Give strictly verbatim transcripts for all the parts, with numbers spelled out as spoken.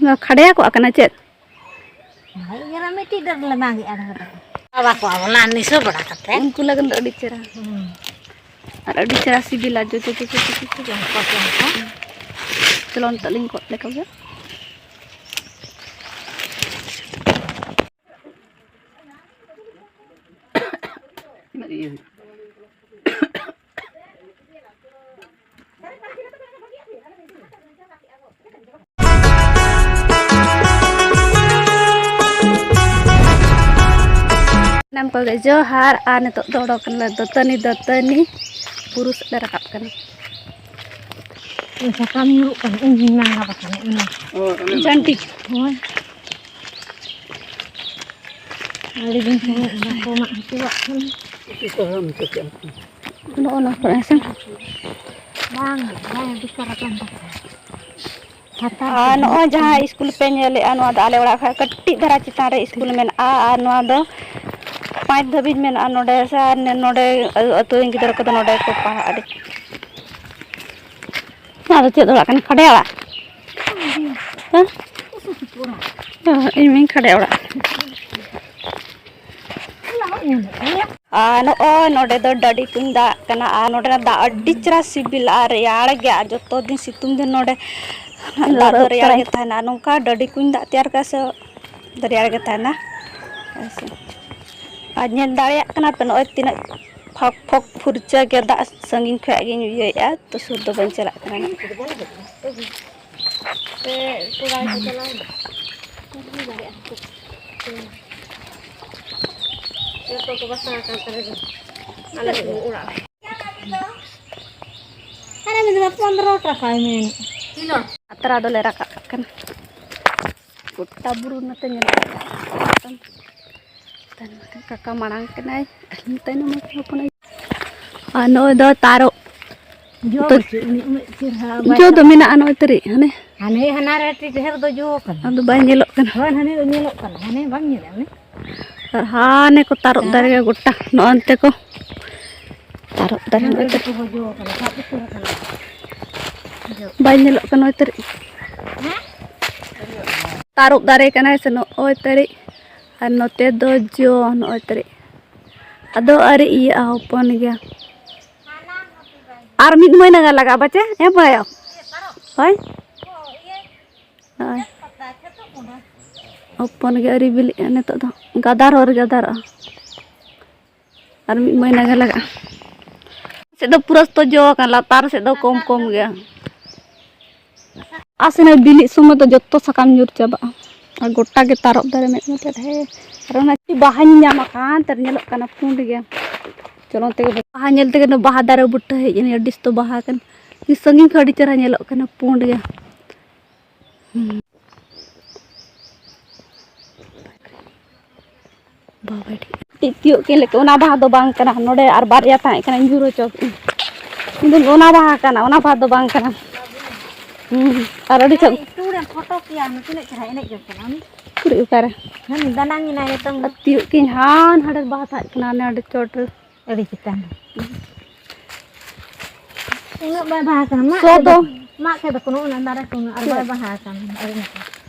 ᱱᱚᱣᱟ ᱠᱷᱟᱰᱭᱟ ᱠᱚᱜ ᱠᱟᱱᱟ ᱪᱮᱫ? ᱦᱳᱭ, ᱤᱭᱟᱹ ᱨᱮ ᱢᱤᱫᱴᱤᱡ ᱰᱟᱹᱨ ᱞᱮ ᱢᱟᱜᱮᱜᱼᱟ, ᱰᱟᱹᱨ ᱫᱚ᱾ ᱵᱟᱵᱟ ᱠᱚ ᱟᱵᱚ ᱞᱟᱦᱟ ᱱᱤᱥᱟᱹ ᱵᱟᱲᱟ ᱠᱟᱛᱮ᱾ ᱩᱱᱠᱩ ᱞᱟᱹᱜᱤᱫ ᱫᱚ ᱟᱹᱰᱤ ᱪᱮᱦᱨᱟ᱾ ᱦᱩᱸ᱾ ᱟᱨ ᱟᱹᱰᱤ ᱪᱮᱦᱨᱟ ᱥᱤᱵᱤᱞᱟ, ᱡᱚᱡᱚ, ᱡᱚᱡᱚ, ᱡᱚᱡᱚ, ᱡᱚᱡᱚ᱾ ᱡᱚᱢ ᱠᱚ, ᱡᱚᱢ ᱠᱚ᱾ ᱪᱚᱞᱚ, ᱱᱤᱛᱚᱜ ᱞᱤᱧ ᱜᱚᱫ ᱞᱮᱠᱚ ᱜᱮ᱾ ᱥᱟᱱᱟᱢ ᱠᱚᱜᱮ ᱡᱚᱦᱟᱨ᱾ ᱟᱨ ᱱᱤᱛᱚᱜ ᱫᱚ ᱚᱰᱚᱠ ᱠᱟᱱᱟᱞᱮ ᱫᱟᱹᱛᱟᱹᱱᱤ, ᱫᱟᱹᱛᱟᱹᱱᱤ ᱵᱩᱨᱩ ᱥᱮᱫ ᱞᱮ ᱨᱟᱠᱟᱵ ᱠᱟᱱᱟ᱾ ᱥᱟᱠᱟᱢ ᱧᱩᱨᱩᱜ ᱠᱟᱱᱟ, ᱤᱧ ᱦᱚᱸᱧ ᱢᱟᱸᱜᱟ ᱟᱠᱟᱱᱟ, ᱤᱧ ᱦᱚᱸ᱾ ᱡᱟᱱᱴᱤ᱾ ᱦᱳᱭ᱾ ᱟᱹᱰᱤ ᱫᱤᱱ ᱠᱷᱚᱱ ᱵᱟᱠᱚ ᱢᱟᱜ ᱦᱚᱪᱚᱣᱟᱜ ᱠᱟᱱᱟ᱾ ᱱᱚᱜᱼᱚ ᱱᱚᱣᱟ ᱠᱚᱨᱮ ᱦᱮᱸ ᱥᱮ᱾ ᱵᱟᱝ, ᱵᱟᱭ ᱫᱚᱨᱠᱟᱨ ᱠᱟᱱ ᱛᱟᱠᱚᱣᱟ᱾ ᱟᱨ ᱱᱚᱜᱼᱚᱭ ᱡᱟᱦᱟᱸ ᱤᱥᱠᱩᱞ ᱯᱮ ᱧᱮᱞᱮᱫᱼᱟ, ᱱᱚᱣᱟ ᱫᱚ ᱟᱞᱮ ᱚᱲᱟᱜ ᱠᱷᱚᱱ ᱠᱟᱹᱴᱤᱡ ᱫᱷᱟᱨᱟ ᱪᱮᱛᱟᱱ ᱨᱮ ᱤᱥᱠᱩᱞ ᱢᱮᱱᱟᱜᱼᱟ᱾ ᱟᱨ ᱱᱚᱣᱟ ᱫᱚ ᱯᱟᱸᱪ ᱫᱷᱟᱹᱵᱤᱡ ᱢᱮᱱᱟᱜᱼᱟ ᱱᱚᱰᱮ ᱥᱮ᱾ ᱟᱨ ᱱᱚᱰᱮ ᱟᱹᱛᱩ ᱨᱮᱱ ᱜᱤᱫᱽᱨᱟᱹ ᱠᱚᱫᱚ ᱱᱚᱰᱮ ᱠᱚ ᱯᱟᱲᱦᱟᱜᱼᱟ᱾ ᱟᱹᱰᱤ ᱟᱫᱚ ᱪᱮᱫ ᱚᱲᱟᱜ ᱠᱟᱱᱟ? ᱠᱷᱟᱰᱭᱟ ᱚᱲᱟᱜ? ᱦᱮᱸ? ᱦᱮᱸ, ᱤᱧ ᱢᱟᱧ ᱠᱷᱟᱰᱭᱟ ᱚᱲᱟᱜ᱾ ᱟᱨ ᱱᱚᱜᱼᱚᱭ ᱱᱚᱰᱮ ᱫᱚ ᱰᱟᱹᱰᱤ ᱠᱩᱧ ᱫᱟᱜ ᱠᱟᱱᱟ᱾ ᱟᱨ ᱱᱚᱰᱮᱱᱟᱜ ᱫᱟᱜ ᱟᱹᱰᱤ ᱪᱮᱦᱨᱟ ᱥᱤᱵᱤᱞᱟ ᱟᱨ ᱨᱮᱭᱟᱲ ᱜᱮᱭᱟ᱾ ᱟᱨ ᱡᱚᱛᱚ ᱫᱤᱱ ᱥᱤᱛᱩᱝ ᱫᱤᱱ ᱱᱚᱰᱮ ᱫᱟᱜ ᱫᱚ ᱨᱮᱭᱟᱲ ᱜᱮ ᱛᱟᱦᱮᱱᱟ᱾ ᱟᱨ ᱱᱚᱝᱠᱟ ᱰᱟᱹᱰᱤ ᱠᱩᱧ ᱫᱟᱜ ᱛᱮᱭᱟᱨ ᱠᱟᱜᱼᱟ ᱥᱮ, ᱫᱚ ᱨᱮᱭᱟᱲ ᱜᱮ ᱛᱟᱦᱮᱱᱟ᱾ ᱦᱮᱸ ᱥᱮ᱾ ᱟᱨ ᱧᱮᱞ ᱫᱟᱲᱮᱭᱟᱜ ᱠᱟᱱᱟ ᱯᱮ, ᱱᱚᱜᱼᱚᱭ ᱛᱤᱱᱟᱹᱜ ᱯᱷᱚᱠ ᱯᱷᱚᱠ ᱯᱷᱩᱨᱪᱟᱹ ᱜᱮ ᱫᱟᱜ ᱥᱟᱺᱜᱤᱧ ᱠᱷᱚᱱᱟᱜ ᱜᱤᱧ ᱤᱭᱟᱹᱭᱮᱫᱼᱟ, ᱛᱚ ᱥᱩᱨ ᱫᱚ ᱵᱟᱹᱧ ᱪᱟᱞᱟᱜ ᱠᱟᱱᱟ᱾ ᱯᱮ ᱠᱚᱲᱟ ᱠᱚ ᱪᱟᱞᱟᱣ ᱮᱱᱟ᱾ ᱡᱚᱛᱚ ᱠᱚ ᱵᱟᱥᱟ ᱟᱠᱟᱱ ᱛᱟᱞᱮ ᱫᱚ ᱟᱞᱮ ᱥᱮᱫ ᱚᱲᱟᱜ ᱨᱮ᱾ ᱟᱨ ᱢᱤᱫ ᱫᱷᱟᱣ ᱯᱚᱱᱫᱽᱨᱚ ᱴᱟᱠᱟᱭ ᱢᱮᱱ᱾ ᱠᱤᱞᱳ᱾ ᱟᱛᱨᱟ ᱫᱚᱞᱮ ᱨᱟᱠᱟᱵ ᱠᱟᱱᱟ᱾ ᱜᱚᱴᱟ ᱵᱩᱨᱩ ᱱᱚᱛᱮ ᱧᱮᱞᱚᱜ ᱠᱟᱱᱟ᱾ ᱛᱟᱭᱱᱚᱢ ᱨᱮ ᱠᱟᱠᱟ ᱢᱟᱲᱟᱝ ᱠᱟᱱᱟᱭ, ᱟᱹᱞᱤᱧ ᱛᱟᱭᱱᱚᱢ ᱨᱮ ᱦᱚᱯᱚᱱ ᱟᱭ᱾ ᱟᱨ ᱱᱚᱜᱼᱚᱭ ᱫᱚ ᱛᱟᱨᱚᱵ᱾ ᱡᱚ ᱛᱚ, ᱵᱟᱹᱪᱩᱜ ᱟᱹᱱᱤᱡ, ᱩᱱᱟᱹᱜ ᱪᱮᱦᱨᱟ ᱡᱚ ᱵᱟᱭ ᱫᱚ ᱢᱮᱱᱟᱜᱼᱟ ᱱᱚᱜᱼᱚᱭ ᱛᱟᱹᱨᱤᱡ, ᱦᱟᱱᱮ᱾ ᱦᱟᱱᱮ ᱦᱟᱱᱟ ᱨᱮ ᱟᱹᱰᱤ ᱰᱷᱮᱨ ᱫᱚ ᱡᱚ ᱠᱟᱱᱟ᱾ ᱟᱫᱚ ᱵᱟᱭ ᱧᱮᱞᱚᱜ ᱠᱟᱱᱟ᱾ ᱦᱳᱭ, ᱦᱟᱱᱮ ᱫᱚ ᱧᱮᱞᱚᱜ ᱠᱟᱱᱟ, ᱦᱟᱱᱮ ᱵᱟᱢ ᱧᱮᱞᱟ ᱩᱱᱤ? ᱟᱨ ᱦᱟᱱᱮ ᱠᱚ ᱛᱟᱨᱚᱵ ᱫᱟᱨᱮ ᱜᱮ ᱜᱚᱴᱟ, ᱱᱚᱜᱼᱚ ᱱᱚᱱᱛᱮ ᱠᱚ ᱛᱟᱨᱚᱵ ᱫᱟᱨᱮ ᱦᱟᱱᱮ ᱜᱚᱴᱟ᱾ ᱟᱹᱰᱤ ᱠᱚ ᱡᱚ ᱠᱟᱱᱟ, ᱥᱟᱵ ᱩᱛᱟᱹᱨ ᱠᱟᱱᱟ᱾ ᱵᱟᱭ ᱧᱮᱞᱚᱜ ᱠᱟᱱᱟ ᱱᱚᱜᱼᱚᱭ ᱛᱟᱹᱨᱤᱡ᱾ ᱛᱟᱨᱚᱵ ᱫᱟᱨᱮ ᱠᱟᱱᱟᱭ ᱥᱮ ᱱᱚᱜᱼᱚᱭ ᱛᱟᱹᱨᱤᱡ᱾ ᱟᱨ ᱱᱚᱛᱮ ᱫᱚ ᱡᱚ ᱱᱚᱜᱼᱚᱭ ᱛᱟᱹᱨᱤᱡ᱾ ᱟᱫᱚ ᱟᱹᱣᱨᱤ ᱤᱭᱟᱹᱜᱼᱟ, ᱦᱚᱯᱚᱱ ᱜᱮᱭᱟ᱾ ᱟᱨ ᱢᱤᱫ ᱢᱟᱹᱦᱱᱟᱹ ᱜᱟᱱ ᱞᱟᱜᱟᱜᱼᱟ ᱯᱟᱪᱮ? ᱦᱮᱸ ᱵᱟᱭ? ᱦᱳᱭ? ᱦᱳᱭ᱾ ᱦᱚᱯᱚᱱ ᱜᱮ ᱟᱹᱣᱨᱤ ᱵᱤᱞᱤᱜᱼᱟ ᱱᱤᱛᱚᱜ ᱫᱚ᱾ ᱜᱟᱫᱟᱨ ᱦᱚᱸ ᱟᱹᱣᱨᱤ ᱜᱟᱫᱟᱨᱚᱜᱼᱟ᱾ ᱟᱨ ᱢᱤᱫ ᱢᱟᱹᱦᱱᱟᱹ ᱜᱮ ᱞᱟᱜᱟᱜᱼᱟ᱾ ᱥᱮᱫ ᱫᱚ ᱯᱩᱨᱟᱹ ᱥᱚᱠᱛᱚ ᱡᱚ ᱟᱠᱟᱱᱟ, ᱞᱟᱛᱟᱨ ᱥᱮᱫ ᱫᱚ ᱠᱚᱢ ᱠᱚᱢ ᱜᱮᱭᱟ᱾ ᱟᱨ ᱥᱮ ᱵᱤᱞᱤᱜ ᱥᱚᱢᱚᱭ ᱫᱚ ᱡᱚᱛᱚ ᱥᱟᱠᱟᱢ ᱧᱩᱨ ᱪᱟᱵᱟᱜᱼᱟ᱾ ᱟᱨ ᱜᱚᱴᱟ ᱜᱮ ᱛᱟᱨᱚᱵ ᱫᱟᱨᱮ ᱢᱮᱱᱟᱜᱼᱟ᱾ ᱟᱨ ᱚᱱᱟ ᱵᱟᱦᱟᱧ ᱧᱟᱢ ᱟᱠᱟᱱ ᱛᱮ ᱧᱮᱞᱚᱜ ᱠᱟᱱᱟ ᱯᱩᱸᱰ ᱜᱮ᱾ ᱪᱚᱞᱚ ᱚᱱᱛᱮ ᱜᱮ ᱵᱟᱦᱟ ᱧᱮᱞ ᱛᱮᱜᱮ ᱵᱟᱦᱟ ᱫᱟᱨᱮ ᱵᱩᱴᱟᱹ ᱦᱮᱡ ᱮᱱᱟ, ᱟᱹᱰᱤ ᱥᱚᱠᱛᱚ ᱵᱟᱦᱟ ᱠᱟᱱᱟ᱾ ᱥᱟᱺᱜᱤᱧ ᱠᱷᱚᱱ ᱟᱹᱰᱤ ᱪᱮᱦᱨᱟ ᱧᱮᱞᱚᱜ ᱠᱟᱱᱟ ᱯᱩᱸᱰ ᱜᱮ᱾ ᱦᱩᱸ᱾ ᱵᱟᱵᱟ ᱴᱷᱤᱠ᱾ ᱢᱤᱫᱴᱤᱡ ᱛᱤᱭᱳᱜ ᱠᱮᱫ ᱞᱮᱠᱟ, ᱚᱱᱟ ᱵᱟᱦᱟ ᱫᱚ ᱵᱟᱝ ᱠᱟᱱᱟ᱾ ᱱᱚᱰᱮ ᱟᱨ ᱵᱟᱨᱭᱟ ᱛᱟᱦᱮᱸ ᱠᱟᱱᱟ, ᱧᱩᱨ ᱦᱚᱪᱚ ᱠᱮᱫ ᱤᱧ᱾ ᱤᱧ ᱫᱚ ᱚᱱᱟ ᱵᱟᱦᱟ ᱠᱟᱱᱟ, ᱚᱱᱟ ᱵᱟᱦᱟ ᱫᱚ ᱵᱟᱝ ᱠᱟᱱᱟ᱾ ᱦᱩᱸ, ᱟᱨ ᱟᱹᱰᱤ ᱪᱚ-, ᱤᱛᱩ ᱨᱮᱢ ᱯᱷᱳᱴᱳ ᱠᱮᱭᱟ, ᱩᱱᱤ ᱛᱤᱱᱟᱹᱜ ᱪᱮᱦᱨᱟ ᱮᱱᱮᱡ ᱡᱚᱝ ᱠᱟᱱᱟ ᱩᱱᱤ᱾ ᱩᱠᱩᱨᱤᱡ ᱚᱠᱟᱨᱮ? ᱦᱟᱹᱱᱤ ᱫᱟᱱᱟᱝ ᱮᱱᱟᱭ ᱱᱤᱛᱚᱝ ᱫᱚ᱾ ᱟᱨ ᱛᱤᱭᱳᱜ ᱠᱮᱫ ᱤᱧ, ᱦᱟᱱ ᱦᱟᱸᱰᱮ ᱵᱟᱦᱟ ᱛᱟᱦᱮᱸ ᱠᱟᱱᱟ, ᱦᱟᱱᱮ ᱦᱟᱸᱰᱮ ᱪᱚᱴ ᱨᱮ᱾ ᱟᱹᱰᱤ ᱪᱮᱛᱟᱱ᱾ ᱩᱱᱟᱹᱜ ᱵᱟᱭ ᱵᱟᱦᱟ ᱠᱟᱱᱟ᱾ ᱢᱟᱜ ᱥᱚ ᱠᱷᱟᱡ ᱫᱚ᱾ ᱫᱚ, ᱢᱟᱜ ᱠᱷᱟᱡ ᱫᱚ ᱠᱳᱱᱳ ᱩᱱᱟᱹᱜ ᱫᱟᱨᱮ ᱠᱚ ᱩᱱᱟᱹᱜ ᱟᱨ ᱵᱟᱭ ᱵᱟᱦᱟ ᱠᱟᱱᱟ᱾ ᱟᱹᱰᱤ ᱱᱟᱯᱟᱭ᱾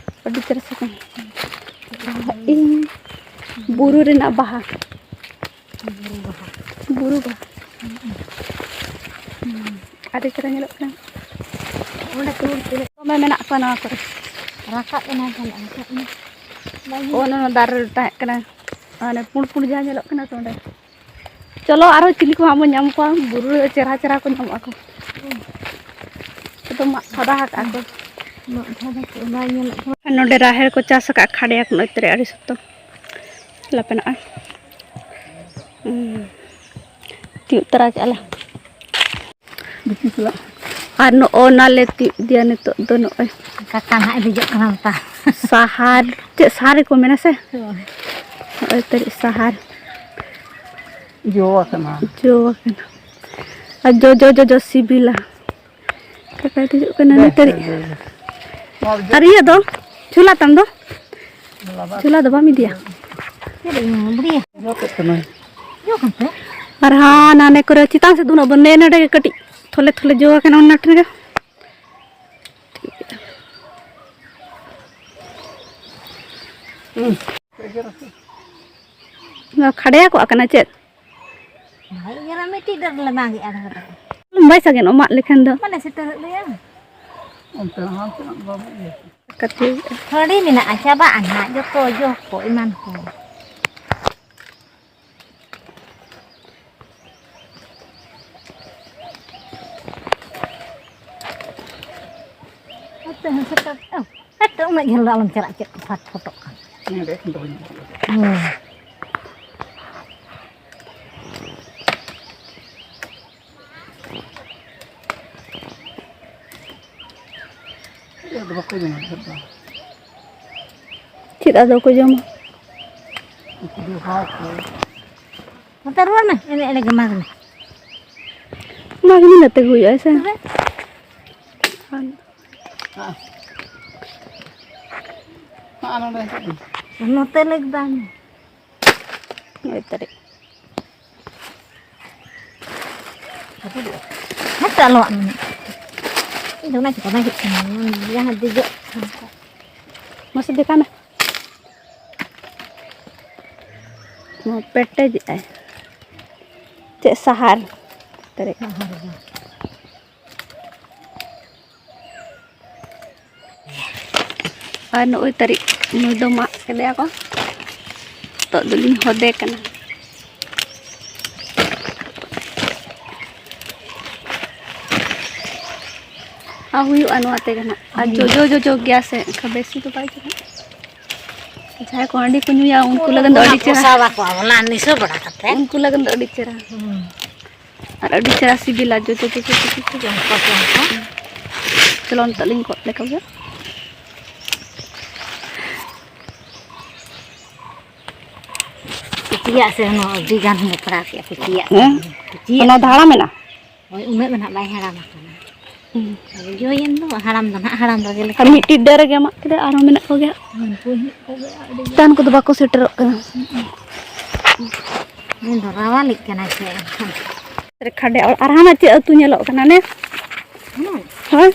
ᱟᱹᱰᱤ ᱪᱮᱦᱨᱟ ᱥᱟᱠᱟᱢ᱾ ᱤᱧ ᱵᱩᱨᱩ ᱨᱮᱱᱟᱜ ᱵᱟᱦᱟ᱾ ᱵᱩᱨᱩ ᱵᱟᱦᱟ᱾ ᱵᱩᱨᱩ ᱵᱟᱦᱟ᱾ ᱟᱹᱰᱤ ᱪᱮᱦᱨᱟ ᱧᱮᱞᱚᱜ ᱠᱟᱱᱟ᱾ ᱚᱸᱰᱮ ᱛᱩᱲ ᱛᱤᱱᱟᱹᱜ ᱫᱚᱢᱮ ᱢᱮᱱᱟᱜ ᱠᱚᱣᱟ ᱱᱚᱣᱟ ᱠᱚᱨᱮ᱾ ᱨᱟᱠᱟᱵ ᱮᱱᱟ ᱠᱷᱟᱱ ᱨᱟᱠᱟᱵ ᱮᱱᱟ᱾ ᱵᱟᱝ ᱚ, ᱚᱱᱟ ᱫᱟᱨᱮ ᱨᱮ ᱛᱟᱦᱮᱸ ᱠᱟᱱᱟ᱾ ᱦᱟᱱᱮ ᱯᱩᱸᱰ ᱯᱩᱸᱰ ᱡᱟᱦᱟᱸ ᱧᱮᱞᱚᱜ ᱠᱟᱱᱟ ᱥᱮ ᱚᱸᱰᱮ᱾ ᱪᱚᱞᱚ, ᱟᱨᱚ ᱪᱤᱞᱤ ᱠᱚ ᱦᱟᱸᱜ ᱵᱚᱱ ᱧᱟᱢ ᱠᱚᱣᱟ, ᱵᱩᱨᱩ ᱨᱮ ᱪᱮᱦᱨᱟ ᱪᱮᱦᱨᱟ ᱠᱚ ᱧᱟᱢᱚᱜ ᱟᱠᱚ᱾ ᱡᱚᱛᱚ ᱢᱟᱜ ᱯᱷᱟᱫᱟ ᱟᱠᱟᱫ ᱠᱚ᱾ ᱢᱟᱜ ᱯᱷᱟᱫᱟ ᱠᱚ, ᱵᱟᱭ ᱧᱮᱞᱚᱜ ᱠᱟᱱᱟ᱾ ᱱᱚᱰᱮ ᱨᱟᱦᱮᱲ ᱠᱚ ᱪᱟᱥ ᱟᱠᱟᱫ, ᱠᱷᱟᱰᱭᱟ ᱠᱚ ᱱᱚᱜᱼᱚᱭ ᱛᱮᱨᱮ ᱟᱹᱰᱤ ᱥᱚᱠᱛᱚ᱾ ᱞᱟᱯᱮ ᱱᱚᱜᱼᱚᱭ᱾ ᱦᱩᱸ᱾ ᱛᱤᱭᱳᱜ ᱛᱚᱨᱟ ᱠᱮᱜᱼᱟ ᱞᱮ᱾ ᱜᱩᱯᱤ ᱪᱟᱞᱟᱜ᱾ ᱟᱨ ᱱᱚᱜᱼᱚ ᱱᱟ ᱞᱮ ᱛᱤᱭᱳᱜ ᱤᱫᱤᱭᱟ ᱱᱤᱛᱚᱜ ᱫᱚ ᱱᱚᱜᱼᱚᱭ᱾ ᱠᱟᱠᱟ ᱱᱟᱦᱟᱜ ᱮ ᱫᱮᱡᱚᱜ ᱠᱟᱱᱟ ᱢᱮᱛᱟ᱾ ᱥᱟᱦᱟᱨ, ᱪᱮᱫ ᱥᱟᱦᱟᱨ ᱜᱮᱠᱚ ᱢᱮᱱᱟ ᱥᱮ? ᱦᱳᱭ᱾ ᱱᱚᱜᱼᱚᱭ ᱛᱟᱹᱨᱤᱡ ᱥᱟᱦᱟᱨ᱾ ᱡᱚ ᱟᱠᱟᱱᱟ᱾ ᱡᱚ ᱟᱠᱟᱱᱟ᱾ ᱟᱨ ᱡᱚ, ᱡᱚ, ᱡᱚ, ᱡᱚ ᱥᱤᱵᱤᱞᱟ᱾ ᱠᱟᱠᱟᱭ ᱫᱮᱡᱚᱜ ᱠᱟᱱᱟ ᱵᱮᱥ, ᱱᱩᱭ ᱛᱟᱹᱨᱤᱡ᱾ ᱵᱮᱥ, ᱵᱮᱥ᱾ ᱟᱨ ᱤᱭᱟᱹ ᱫᱚ? ᱡᱷᱩᱞᱟ ᱛᱟᱢ ᱫᱚ? ᱡᱷᱩᱞᱟ ᱫᱚ ᱵᱟᱢ ᱤᱫᱤᱭᱟ? ᱪᱮᱫ ᱤᱧ ᱵᱩᱰᱷᱤᱭᱟ? ᱡᱚ ᱠᱮᱫ ᱠᱟᱹᱱᱟᱹᱧ᱾ ᱡᱚ ᱠᱟᱱ ᱛᱮ? ᱟᱨ ᱦᱟᱱᱟ ᱱᱟᱱᱮ ᱠᱚᱨᱮ ᱪᱮᱛᱟᱱ ᱥᱮᱫ ᱫᱚ ᱩᱱᱟᱹᱜ ᱵᱟᱹᱱᱩᱜ, ᱱᱮ ᱱᱚᱰᱮ ᱜᱮ ᱠᱟᱹᱴᱤᱡ ᱛᱷᱚᱞᱮ ᱛᱷᱚᱞᱮ ᱡᱚ ᱟᱠᱟᱱᱟ ᱚᱱᱟ ᱴᱷᱮᱱ ᱜᱮ᱾ ᱱᱚᱣᱟ ᱠᱷᱟᱰᱭᱟ ᱠᱚᱜ ᱠᱟᱱᱟ ᱪᱮᱫ? ᱦᱳᱭ, ᱤᱭᱟᱹ ᱨᱮ ᱢᱤᱫᱴᱤᱡ ᱰᱟᱹᱨ ᱞᱮ ᱢᱟᱜᱮᱜᱼᱟ, ᱰᱷᱮᱨ ᱫᱚ᱾ ᱵᱟᱭ ᱥᱟᱜᱮᱱᱚᱜᱼᱟ ᱢᱟᱜ ᱞᱮᱠᱷᱟᱱ ᱫᱚ᱾ ᱢᱟᱱᱮ ᱥᱮᱴᱮᱨᱚᱜ ᱞᱮᱭᱟ᱾ ᱚᱱᱛᱮ ᱦᱚᱸ ᱦᱟᱱᱛᱮ ᱱᱟᱜ ᱵᱟᱵᱚ ᱤᱭᱟᱹ᱾ ᱠᱟᱹᱴᱤᱡ᱾ ᱛᱷᱚᱲᱤ ᱢᱮᱱᱟᱜᱼᱟ, ᱪᱟᱵᱟᱜᱼᱟ ᱱᱟᱦᱟᱜ ᱡᱚᱛᱚ ᱡᱚ ᱠᱚ ᱮᱢᱟᱱ ᱠᱚ᱾ ᱱᱚᱛᱮ ᱦᱚᱸ ᱥᱮᱴᱮᱨ, ᱚ, ᱦᱟᱴ, ᱩᱱᱟᱹᱜ ᱡᱷᱟᱹᱞ ᱫᱚ ᱟᱞᱚᱢ ᱪᱟᱞᱟᱜ, ᱪᱮᱫ ᱠᱚ ᱯᱷᱟᱴ ᱯᱷᱚᱴᱚᱜ ᱠᱟᱱ᱾ ᱦᱮᱸ, ᱚᱸᱰᱮ ᱠᱷᱚᱱ ᱫᱚ ᱵᱟᱹᱧ ᱧᱟᱢ ᱠᱟᱫᱟ᱾ ᱦᱮᱸ᱾ ᱪᱮᱫ ᱟᱫᱚ ᱵᱟᱠᱚ ᱡᱚᱢᱟ, ᱪᱮᱫ ᱫᱚ? ᱪᱮᱫ ᱟᱫᱚ ᱠᱚ ᱡᱚᱢᱟ? ᱩᱱᱠᱩ ᱫᱚ ᱦᱟᱣ ᱠᱚ᱾ ᱱᱚᱛᱮ ᱨᱩᱣᱟᱹᱲ ᱢᱮ, ᱮᱱᱮᱡ ᱮᱱᱮᱡ ᱜᱮ ᱢᱟᱜᱽ ᱢᱮ᱾ ᱢᱟᱜᱽ ᱢᱮ, ᱱᱚᱛᱮ ᱜᱮ ᱦᱩᱭᱩᱜᱼᱟ, ᱦᱮᱸ ᱥᱮ? ᱛᱚᱵᱮ? ᱦᱮᱸ᱾ ᱦᱮᱸ, ᱱᱚᱰᱮ ᱦᱤᱡᱩᱜ ᱢᱮ᱾ ᱱᱚᱛᱮ ᱞᱮ ᱮᱠᱫᱚᱢ᱾ ᱱᱚᱭ ᱛᱟᱹᱨᱤᱠᱷ᱾ ᱦᱮᱸ, ᱪᱟᱞᱟᱜ ᱢᱮ᱾ ᱤᱧ ᱫᱚ ᱚᱱᱟ ᱪᱤᱠᱟᱹ ᱵᱟᱝ ᱦᱩᱭᱩᱜ ᱠᱟᱱᱟ, ᱡᱟᱦᱟᱸ ᱫᱮᱡᱚᱜ ᱠᱟᱱᱟ᱾ ᱢᱟᱥᱮ ᱫᱮᱠᱷᱟᱣ ᱢᱮ᱾ ᱱᱚᱣᱟ ᱯᱮᱴᱮᱡᱮᱜᱼᱟᱭ᱾ ᱪᱮᱫ ᱥᱟᱦᱟᱨ? ᱛᱟᱹᱨᱤᱠᱷ᱾ ᱥᱟᱦᱟᱨ ᱜᱮ᱾ ᱟᱨ ᱱᱚᱜᱼᱚᱭ ᱛᱟᱹᱨᱤᱡ ᱱᱩᱭ ᱫᱚ ᱢᱟᱜ ᱠᱮᱫᱮᱭᱟ ᱠᱚ᱾ ᱱᱤᱛᱚᱜ ᱫᱚᱞᱤᱧ ᱦᱚᱫᱮ ᱠᱟᱱᱟ᱾ ᱟᱨ ᱦᱩᱭᱩᱜᱼᱟ ᱱᱚᱣᱟ ᱛᱮᱜᱮ ᱱᱟᱜ᱾ ᱟᱨ ᱡᱚᱡᱚ ᱡᱚᱡᱚ ᱜᱮᱭᱟ ᱥᱮ, ᱮᱱᱠᱷᱟᱱ ᱵᱮᱥᱤ ᱫᱚ ᱵᱟᱭ ᱡᱚᱡᱚ᱾ ᱡᱟᱦᱟᱸᱭ ᱠᱚ ᱦᱟᱺᱰᱤ ᱠᱚ ᱧᱩᱭᱟ, ᱩᱱᱠᱩ ᱞᱟᱹᱜᱤᱫ ᱫᱚ ᱟᱹᱰᱤ ᱪᱮᱦᱨᱟ᱾ ᱯᱚᱥᱟᱣ ᱟᱠᱚ ᱚᱱᱟ ᱱᱤᱥᱟᱹ ᱵᱟᱲᱟ ᱠᱟᱛᱮ᱾ ᱩᱱᱠᱩ ᱞᱟᱹᱜᱤᱫ ᱫᱚ ᱟᱹᱰᱤ ᱪᱮᱦᱨᱟ᱾ ᱦᱩᱸ᱾ ᱟᱨ ᱟᱹᱰᱤ ᱪᱮᱦᱨᱟ ᱥᱤᱵᱤᱞᱟ ᱡᱚᱡᱚ, ᱡᱚᱡᱚ, ᱡᱚᱡᱚ, ᱡᱚᱡᱚ᱾ ᱡᱚᱢ ᱠᱚ, ᱡᱚᱢ ᱠᱚ᱾ ᱪᱚᱞᱚ, ᱱᱤᱛᱚᱜ ᱞᱤᱧ ᱜᱚᱫ ᱞᱮᱠᱚ ᱜᱮ᱾ ᱠᱩᱪᱤᱭᱟᱜ ᱥᱮ ᱦᱚᱸ ᱟᱹᱰᱤ ᱜᱟᱱ ᱵᱟᱯᱲᱟ ᱠᱮᱜᱼᱟ, ᱠᱩᱪᱤᱭᱟᱜ ᱥᱮ ᱦᱮᱸ? ᱦᱚᱸ᱾ ᱠᱩᱪᱤᱭᱟᱜ ᱚᱱᱟ ᱥᱮ ᱫᱷᱟᱲᱟ ᱦᱚᱸ᱾ ᱢᱮᱱᱟᱜᱼᱟ? ᱦᱳᱭ, ᱩᱱᱟᱹᱜ ᱫᱚ ᱱᱟᱦᱟᱜ ᱵᱟᱭ ᱦᱟᱲᱟᱢ ᱟᱠᱟᱱᱟ᱾ ᱦᱩᱸ᱾ ᱟᱫᱚ ᱡᱚᱭᱮᱱ ᱫᱚ ᱦᱟᱲᱟᱢ ᱫᱚ ᱱᱟᱦᱟᱜ ᱦᱟᱲᱟᱢ ᱨᱮᱜᱮ ᱞᱮ ᱟᱨ ᱢᱤᱫᱴᱤᱡ ᱰᱟᱹᱨ ᱨᱮᱜᱮ ᱢᱟᱜ ᱠᱮᱫᱟ, ᱟᱨᱦᱚᱸ ᱢᱮᱱᱟᱜ ᱠᱚᱜᱮᱭᱟ᱾ ᱩᱱᱠᱩ ᱦᱮᱱᱟᱜ ᱠᱚᱜᱮᱭᱟ ᱟᱹᱰᱤ ᱜᱟᱱ᱾ ᱛᱟᱱ ᱠᱚᱫᱚ ᱵᱟᱠᱚ ᱥᱮᱴᱮᱨᱚᱜ ᱠᱟᱱᱟ᱾ ᱩᱱᱤ ᱫᱚ ᱨᱟᱣᱟᱞᱤᱡ ᱠᱟᱱᱟᱭ ᱥᱮ ᱮᱱᱠᱷᱟᱱ᱾ ᱨᱮ ᱠᱷᱟᱰᱮ ᱚᱲᱟᱜ ᱟᱨ ᱦᱟᱱᱟ ᱪᱮᱫ ᱟᱹᱛᱩ ᱧᱮᱞᱚᱜ ᱠᱟᱱᱟ ᱱᱮ? ᱦᱮᱸ᱾ ᱦᱳᱭ᱾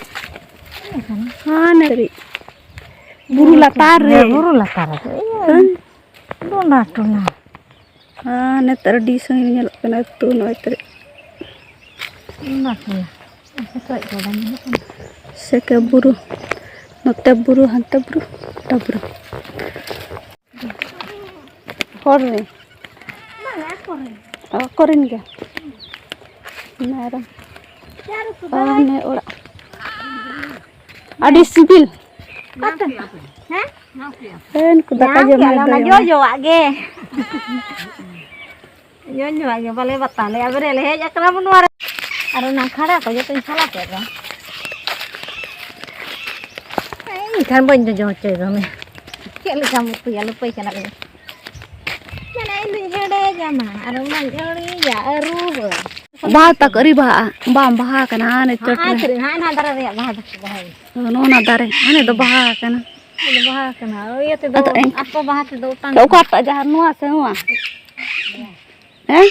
ᱦᱮᱸ, ᱠᱟᱱᱟ᱾ ᱦᱟᱱᱮ ᱨᱮ᱾ ᱵᱩᱨᱩ ᱞᱟᱛᱟᱨ ᱨᱮ᱾ ᱦᱮᱸ, ᱵᱩᱨᱩ ᱞᱟᱛᱟᱨ ᱨᱮ᱾ ᱤᱭᱟᱹ, ᱦᱮᱸ᱾ ᱰᱚᱸᱰᱟ ᱴᱚᱞᱟ᱾ ᱦᱮᱸ, ᱱᱮᱛᱟᱨ ᱟᱹᱰᱤ ᱥᱟᱺᱜᱤᱧ ᱧᱮᱞᱚᱜ ᱠᱟᱱᱟ ᱟᱹᱛᱩ ᱱᱚᱜᱼᱚᱭ ᱛᱟᱹᱨᱤᱡ᱾ ᱰᱚᱸᱰᱟ ᱴᱚᱞᱟ᱾ ᱥᱮ ᱠᱚᱭ ᱠᱚ ᱵᱟᱝ ᱧᱮᱞᱚᱜ ᱠᱟᱱᱟ᱾ ᱥᱮ ᱠᱚ ᱵᱩᱨᱩ᱾ ᱱᱚᱛᱮ ᱵᱩᱨᱩ, ᱦᱟᱱᱛᱮ ᱵᱩᱨᱩ, ᱱᱚᱛᱮ ᱵᱩᱨᱩ᱾ ᱦᱚᱲ ᱨᱮ᱾ ᱵᱟᱝᱟ, ᱟᱠᱚ ᱨᱮᱱ᱾ ᱟᱠᱚ ᱨᱮᱱ ᱜᱮ᱾ ᱢᱮᱨᱚᱢ᱾ ᱪᱟᱨ ᱩᱛᱩ ᱚ, ᱫᱟᱭ᱾ ᱦᱟᱱᱮ ᱚᱲᱟᱜ᱾ ᱟᱹᱰᱤ ᱥᱤᱵᱤᱞ᱾ ᱠᱟᱛᱮ᱾ ᱦᱮᱸ? ᱦᱮᱸ, ᱩᱱᱠᱩ ᱫᱟᱠᱟ ᱧᱟᱢ ᱡᱚᱢ ᱠᱮᱜᱼᱟ ᱞᱮ, ᱞᱮ ᱚᱱᱟ ᱫᱚ ᱡᱚ ᱡᱚᱣᱟᱜ ᱜᱮ᱾ ᱡᱚ ᱡᱚᱣᱟᱜ ᱜᱮ, ᱵᱟᱞᱮ ᱵᱟᱛᱟ ᱞᱮᱜᱼᱟ, ᱵᱮᱨᱮ ᱞᱮ ᱦᱮᱡ ᱟᱠᱟᱱᱟ ᱵᱚᱱ ᱱᱚᱣᱟ ᱨᱮ᱾ ᱟᱨ ᱚᱱᱟ ᱠᱷᱟᱲᱟ ᱠᱚ ᱡᱚᱛᱚᱧ ᱥᱟᱞᱟ ᱠᱮᱫ ᱫᱚ᱾ ᱮᱱᱠᱷᱟᱱ ᱵᱟᱹᱧ ᱡᱚᱡᱚ ᱦᱚᱪᱚᱭ ᱫᱚ ᱢᱮ᱾ ᱪᱮᱫ ᱞᱮᱠᱟᱢ ᱩᱛᱩᱭᱟ, ᱞᱩᱯᱟᱹᱭ ᱠᱟᱱᱟ ᱵᱮᱱ᱾ ᱢᱮᱱᱟ ᱤᱧ ᱫᱩᱧ ᱦᱮᱰᱮᱡᱟᱢᱟ ᱟᱨ ᱚᱱᱟᱧ ᱟᱹᱲᱤᱭᱟ, ᱟᱹᱨᱩᱵᱟᱹᱧ᱾ ᱵᱟᱦᱟ ᱛᱟᱠᱚ ᱟᱹᱣᱨᱤ ᱵᱟᱦᱟᱜᱼᱟ᱾ ᱵᱟᱝ ᱵᱟᱦᱟ ᱠᱟᱱᱟ, ᱦᱟᱱᱮ ᱪᱚᱴ ᱦᱟᱸᱜ ᱨᱮ᱾ ᱟᱹᱠᱷᱨᱤᱧ, ᱦᱟᱸᱜ ᱱᱚᱣᱟ ᱫᱟᱨᱮ ᱨᱮᱭᱟᱜ ᱵᱟᱦᱟ ᱫᱚᱠᱚ ᱵᱟᱦᱟᱭᱟ᱾ ᱱᱚᱜᱼᱚ ᱱᱚᱣᱟ ᱫᱟᱨᱮ, ᱦᱟᱱᱮ ᱫᱚ ᱵᱟᱦᱟ ᱠᱟᱱᱟ᱾ ᱟᱫᱚ ᱵᱟᱦᱟ ᱠᱟᱱᱟ, ᱤᱭᱟᱹ ᱛᱮᱫᱚ, ᱟᱫᱚ ᱮᱱ-, ᱟᱠᱚ ᱵᱟᱦᱟ ᱛᱮᱫᱚ ᱚᱴᱟᱝ ᱚᱠᱟᱴᱟᱜ ᱡᱟᱦᱟᱸ, ᱱᱚᱣᱟ ᱥᱮ ᱱᱚᱣᱟ? ᱦᱮᱸ?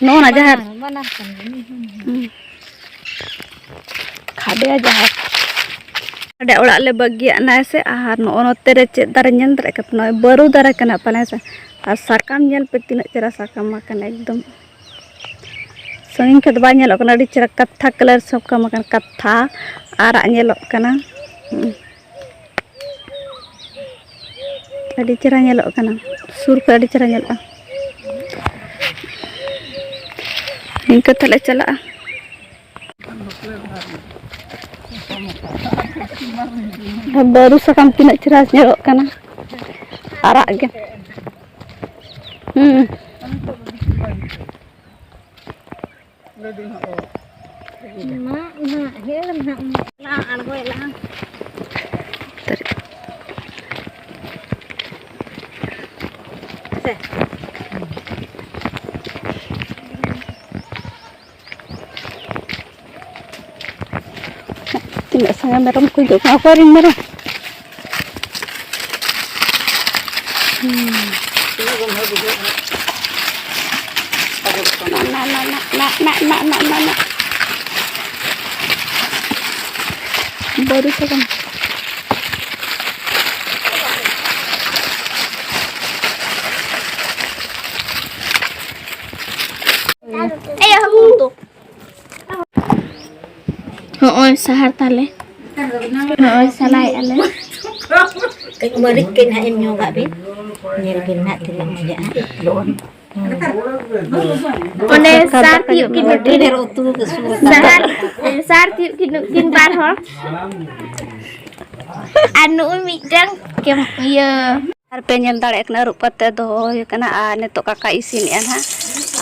ᱱᱚᱜᱼᱚ ᱱᱟ ᱡᱟᱦᱟᱸ᱾ ᱵᱟᱱᱟᱨ, ᱵᱟᱱᱟᱨ ᱠᱟᱱ ᱜᱮᱭᱟ᱾ ᱦᱩᱸ᱾ ᱠᱷᱟᱰᱭᱟ ᱡᱟᱦᱟᱸ᱾ ᱠᱷᱟᱰᱭᱟ ᱚᱲᱟᱜ ᱞᱮ ᱵᱟᱹᱜᱤᱭᱟᱜ ᱱᱟ ᱥᱮ, ᱟᱨ ᱱᱚᱜᱼᱚ ᱱᱚᱛᱮ ᱨᱮ ᱪᱮᱫ ᱫᱟᱨᱮ ᱧᱮᱞ ᱫᱟᱲᱮᱭᱟᱜ ᱠᱟᱱᱟ? ᱱᱚᱜᱼᱚᱭ ᱵᱟᱹᱨᱩ ᱫᱟᱨᱮ ᱠᱟᱱᱟ ᱯᱟᱞᱮ ᱥᱮ᱾ ᱟᱨ ᱥᱟᱠᱟᱢ ᱧᱮᱞ ᱯᱮ ᱛᱤᱱᱟᱹᱜ ᱪᱮᱦᱨᱟ ᱥᱟᱠᱟᱢ ᱟᱠᱟᱱᱟ ᱮᱠᱫᱚᱢ᱾ ᱥᱟᱺᱜᱤᱧ ᱠᱷᱚᱱ ᱫᱚ ᱵᱟᱭ ᱧᱮᱞᱚᱜ ᱠᱟᱱᱟ, ᱟᱹᱰᱤ ᱪᱮᱦᱨᱟ ᱠᱟᱛᱷᱟ colour ᱥᱟᱠᱟᱢ ᱟᱠᱟᱱᱟ, ᱠᱟᱛᱷᱟ ᱟᱨᱟᱜ ᱧᱮᱞᱚᱜ ᱠᱟᱱᱟ᱾ ᱦᱩᱸ᱾ ᱟᱹᱰᱤ ᱪᱮᱦᱨᱟ ᱧᱮᱞᱚᱜ ᱠᱟᱱᱟ, ᱥᱩᱨ ᱠᱷᱚᱱ ᱟᱹᱰᱤ ᱪᱮᱦᱨᱟ ᱧᱮᱞᱚᱜᱼᱟ᱾ ᱱᱤᱝᱠᱟᱹ ᱛᱟᱦᱞᱮ ᱪᱟᱞᱟᱜᱼᱟ᱾ ᱵᱟᱹᱨᱩ ᱥᱟᱠᱟᱢ ᱛᱤᱱᱟᱹᱜ ᱪᱮᱦᱨᱟ ᱧᱮᱞᱚᱜ ᱠᱟᱱᱟ, ᱟᱨᱟᱜ ᱜᱮ᱾ ᱦᱩᱸ᱾ ᱢᱟᱜ, ᱢᱟᱜ, ᱦᱮᱲ ᱱᱟᱦᱟᱜ ᱞᱟᱝ ᱟᱬᱜᱚᱭ ᱞᱟᱝ᱾ ᱥᱮ᱾ ᱛᱤᱱᱟᱹᱜ ᱥᱟᱸᱜᱮ ᱢᱮᱨᱚᱢ ᱠᱚ ᱦᱤᱡᱩᱜ ᱠᱟᱱᱟ᱾ ᱚᱠᱚᱭ ᱨᱮᱱ ᱢᱮᱨᱚᱢ? ᱦᱩᱸ᱾ ᱱᱟ, ᱱᱟ, ᱱᱟ, ᱱᱟ᱾ ᱵᱟᱹᱨᱩ ᱥᱟᱠᱟᱢ᱾ ᱱᱚᱜᱼᱚᱭ ᱥᱟᱦᱟᱨ ᱛᱟᱞᱮ᱾ ᱱᱚᱜᱼᱚᱭ ᱥᱟᱞᱟᱭᱮᱫᱼᱟ ᱞᱮ᱾ ᱠᱟᱹᱡ ᱢᱟᱹᱨᱤᱪ ᱠᱟᱹᱡ ᱱᱟᱦᱟᱜ ᱮᱢ ᱧᱚᱜᱟᱜ ᱵᱤᱱ᱾ ᱧᱮᱞ ᱵᱤᱱ ᱱᱟᱦᱟᱜ ᱛᱤᱱᱟᱹᱜ ᱢᱚᱡᱟᱜᱼᱟ᱾ ᱚᱸᱰᱮ ᱥᱟᱨ ᱛᱤᱭᱳᱜ ᱠᱤᱱ ᱱᱩᱠᱤᱱ᱾ ᱰᱷᱮᱨ ᱩᱛᱩ ᱥᱩᱨ ᱥᱟᱦᱟᱨ, ᱥᱟᱨ ᱛᱤᱭᱳᱜ ᱠᱤᱱ ᱱᱩᱠᱤᱱ ᱵᱟᱨ ᱦᱚᱲ᱾ ᱟᱨ ᱱᱩᱜᱼᱩᱭ ᱢᱤᱫᱴᱟᱝ ᱠᱮᱢ-, ᱤᱭᱟᱹ᱾ ᱟᱨ ᱯᱮ ᱧᱮᱞ ᱫᱟᱲᱮᱭᱟᱜ ᱠᱟᱱᱟ, ᱟᱹᱨᱩᱵ ᱠᱟᱛᱮ ᱫᱚᱦᱚ ᱦᱩᱭ ᱟᱠᱟᱱᱟ᱾ ᱟᱨ ᱱᱤᱛᱚᱜ ᱠᱟᱠᱟ ᱤᱥᱤᱱᱮᱜᱼᱟ ᱱᱟᱦᱟᱜ᱾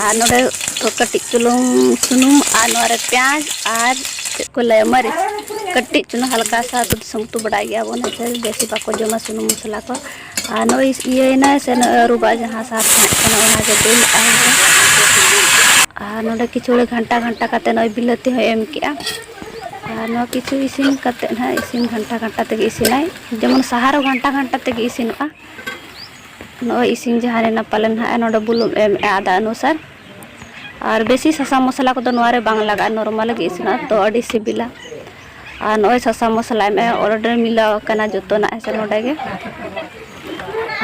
ᱟᱨ ᱱᱚᱰᱮ ᱛᱚ ᱠᱟᱹᱴᱤᱡ ᱪᱩᱞᱩᱝ ᱥᱩᱱᱩᱢ ᱟᱨ ᱱᱚᱣᱟ ᱨᱮ ᱯᱮᱸᱭᱟᱡᱽ ᱟᱨ ᱪᱮᱫ ᱠᱚ ᱞᱟᱹᱭᱟ, ᱢᱟᱹᱨᱤᱪ ᱠᱟᱹᱴᱤᱡ ᱪᱩᱞᱩᱝ ᱦᱟᱞᱠᱟ ᱥᱟ᱾ ᱟᱹᱛᱩ ᱫᱤᱥᱚᱢ ᱠᱚ ᱵᱟᱰᱟᱭ ᱜᱮᱭᱟ ᱵᱚᱱ, ᱦᱮᱸ ᱥᱮ, ᱵᱮᱥᱤ ᱵᱟᱠᱚ ᱡᱚᱢᱟ ᱥᱩᱱᱩᱢ ᱢᱚᱥᱞᱟ ᱠᱚ᱾ ᱟᱨ ᱱᱚᱜᱼᱚᱭ ᱤᱭᱟᱹᱭᱮᱱᱟ ᱥᱮ, ᱱᱚᱜᱼᱚᱭ ᱟᱹᱨᱩᱵᱟᱜ ᱡᱟᱦᱟᱸ ᱥᱟᱨ ᱛᱟᱦᱮᱸ ᱠᱟᱱᱟ, ᱚᱱᱟ ᱜᱮ ᱫᱩᱞ ᱟᱜᱼᱟ᱾ ᱟᱨ ᱱᱚᱰᱮ ᱠᱤᱪᱷᱩ ᱜᱷᱟᱱᱴᱟ ᱜᱷᱟᱱᱴᱟ ᱠᱟᱛᱮ ᱱᱚᱜᱼᱚᱭ ᱵᱤᱞᱟᱹᱛᱤ ᱦᱚᱸᱭ ᱮᱢ ᱠᱮᱜᱼᱟ᱾ ᱟᱨ ᱱᱚᱣᱟ ᱠᱤᱪᱷᱩ ᱤᱥᱤᱱ ᱠᱟᱛᱮ ᱱᱟᱦᱟᱜ, ᱤᱥᱤᱱ ᱜᱷᱟᱱᱴᱟ ᱜᱷᱟᱱᱴᱟ ᱛᱮᱜᱮ ᱤᱥᱤᱱᱟᱭ, ᱡᱮᱢᱚᱱ ᱥᱟᱦᱟᱨ ᱦᱚᱸ ᱜᱷᱟᱱᱴᱟ ᱜᱷᱟᱱᱴᱟ ᱛᱮᱜᱮ ᱤᱥᱤᱱᱚᱜᱼᱟ᱾ ᱱᱚᱜᱼᱚᱭ ᱤᱥᱤᱱ ᱡᱟᱦᱟᱸ ᱞᱮᱱᱟ ᱯᱟᱞᱮᱱ ᱱᱟᱦᱟᱜ, ᱱᱚᱰᱮ ᱵᱩᱞᱩᱝ ᱮᱢ ᱮᱜᱼᱟ ᱟᱫᱟ ᱚᱱᱩᱥᱟᱨ᱾ ᱟᱨ ᱵᱮᱥᱤ ᱥᱟᱥᱟᱝ ᱢᱚᱥᱞᱟ ᱠᱚᱫᱚ ᱱᱚᱣᱟ ᱨᱮ ᱵᱟᱝ ᱞᱟᱜᱟᱜᱼᱟ, ᱱᱚᱨᱢᱟᱞ ᱜᱮ ᱤᱥᱤᱱᱚᱜᱼᱟ, ᱛᱚ ᱟᱹᱰᱤ ᱥᱤᱵᱤᱞᱟ᱾ ᱟᱨ ᱱᱚᱜᱼᱚᱭ ᱥᱟᱥᱟᱝ ᱢᱚᱥᱞᱟ ᱮᱢ ᱮᱜᱼᱟ, ᱚᱨᱰᱟᱨ ᱢᱤᱞᱟᱣ ᱟᱠᱟᱱᱟ ᱡᱚᱛᱚᱱᱟᱜ, ᱦᱮᱸ ᱥᱮ, ᱱᱚᱰᱮ ᱜᱮ᱾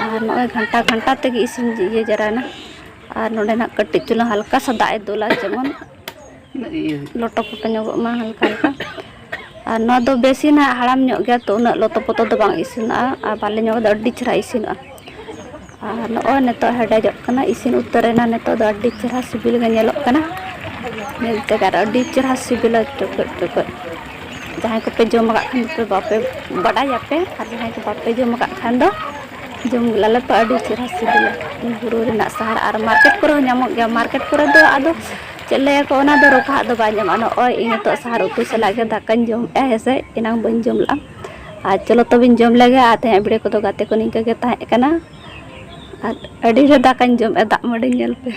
ᱟᱨ ᱱᱚᱜᱼᱚᱭ ᱜᱷᱟᱱᱴᱟ ᱜᱷᱟᱱᱴᱟ ᱛᱮᱜᱮ ᱤᱥᱤᱱ ᱤᱭᱟᱹ ᱡᱟᱣᱨᱟᱭᱮᱱᱟ᱾ ᱟᱨ ᱱᱚᱰᱮ ᱱᱟᱜ ᱠᱟᱹᱴᱤᱡ ᱪᱩᱞᱩᱝ ᱦᱟᱞᱠᱟ ᱥᱟ ᱫᱟᱜ ᱮ ᱫᱩᱞᱟ, ᱡᱮᱢᱚᱱ ᱞᱚᱴᱚ ᱯᱚᱴᱚ ᱧᱚᱜᱚᱜ ᱢᱟ ᱦᱟᱞᱠᱟ ᱦᱟᱞᱠᱟ᱾ ᱟᱨ ᱱᱚᱣᱟ ᱫᱚ ᱵᱮᱥᱤ ᱱᱟᱜ ᱦᱟᱲᱟᱢ ᱧᱚᱜ ᱜᱮᱭᱟ, ᱛᱚ ᱩᱱᱟᱹᱜ ᱞᱚᱛᱚ ᱯᱚᱛᱚ ᱫᱚ ᱵᱟᱝ ᱤᱥᱤᱱᱚᱜᱼᱟ᱾ ᱟᱨ ᱵᱟᱞᱮ ᱧᱚᱜ ᱫᱚ ᱟᱹᱰᱤ ᱪᱮᱦᱨᱟ ᱤᱥᱤᱱᱚᱜᱼᱟ᱾ ᱟᱨ ᱱᱚᱜᱼᱚᱭ ᱱᱤᱛᱚᱜ ᱦᱮᱰᱮᱡᱚᱜ ᱠᱟᱱᱟ, ᱤᱥᱤᱱ ᱩᱛᱟᱹᱨ ᱮᱱᱟ᱾ ᱱᱤᱛᱚᱜ ᱫᱚ ᱟᱹᱰᱤ ᱪᱮᱦᱨᱟ ᱥᱤᱵᱤᱞ ᱜᱮ ᱧᱮᱞᱚᱜ ᱠᱟᱱᱟ, ᱧᱮᱞ ᱛᱮᱜᱮ ᱟᱨ ᱟᱹᱰᱤ ᱪᱮᱦᱨᱟ ᱥᱤᱵᱤᱞᱟ, ᱪᱚᱠᱚᱡ ᱪᱚᱠᱚᱡ᱾ ᱡᱟᱦᱟᱸᱭ ᱠᱚᱯᱮ ᱡᱚᱢ ᱟᱠᱟᱫ ᱠᱷᱟᱱ ᱫᱚᱯᱮ ᱵᱟᱯᱮ ᱵᱟᱰᱟᱭᱟᱯᱮ, ᱟᱨ ᱡᱟᱦᱟᱸᱭ ᱠᱚ ᱵᱟᱯᱮ ᱡᱚᱢ ᱟᱠᱟᱫ ᱠᱷᱟᱱ ᱫᱚ ᱡᱚᱢ ᱜᱮᱞᱟ ᱞᱮ ᱯᱮ, ᱟᱹᱰᱤ ᱪᱮᱦᱨᱟ ᱥᱤᱵᱤᱞᱟ᱾ ᱵᱩᱨᱩ ᱨᱮᱱᱟᱜ ᱥᱟᱦᱟᱨ, ᱟᱨ ᱢᱟᱨᱠᱮᱴ ᱠᱚᱨᱮ ᱦᱚᱸ ᱧᱟᱢᱚᱜ ᱜᱮᱭᱟ᱾ ᱢᱟᱨᱠᱮᱴ ᱠᱚᱨᱮ ᱫᱚ ᱟᱫᱚ ᱪᱮᱫ ᱞᱟᱹᱭᱟᱠᱚ, ᱚᱱᱟ ᱫᱚ ᱨᱚᱠᱟᱦᱟᱜ ᱫᱚ ᱵᱟᱭ ᱧᱟᱢᱚᱜᱼᱟ᱾ ᱱᱚᱜᱼᱚᱭ ᱤᱧ ᱱᱤᱛᱚᱜ ᱥᱟᱦᱟᱨ ᱩᱛᱩ ᱥᱟᱞᱟᱜ ᱜᱮ ᱫᱟᱠᱟᱧ ᱡᱚᱢᱮᱫᱼᱟ, ᱦᱮᱸ ᱥᱮ, ᱮᱱᱟᱝ ᱵᱟᱹᱧ ᱡᱚᱢ ᱞᱮᱫᱼᱟ᱾ ᱟᱨ ᱪᱚᱞᱚ ᱛᱚᱵᱮᱧ ᱡᱚᱢ ᱞᱮᱜᱮ, ᱟᱨ ᱛᱮᱦᱮᱧᱟᱜ ᱵᱷᱤᱰᱤᱭᱳ ᱠᱚᱫᱚ ᱜᱟᱛᱮ ᱠᱚ ᱱᱤᱝᱠᱟᱹ ᱜᱮ ᱛᱟᱦᱮᱸ ᱠᱟᱱᱟ᱾ ᱟᱨ ᱟᱹᱰᱤ ᱰᱷᱮᱨ ᱫᱟᱠᱟᱧ ᱡᱚᱢᱮᱫᱼᱟ, ᱫᱟᱜ ᱢᱟᱹᱰᱤ ᱧᱮᱞ ᱯᱮ᱾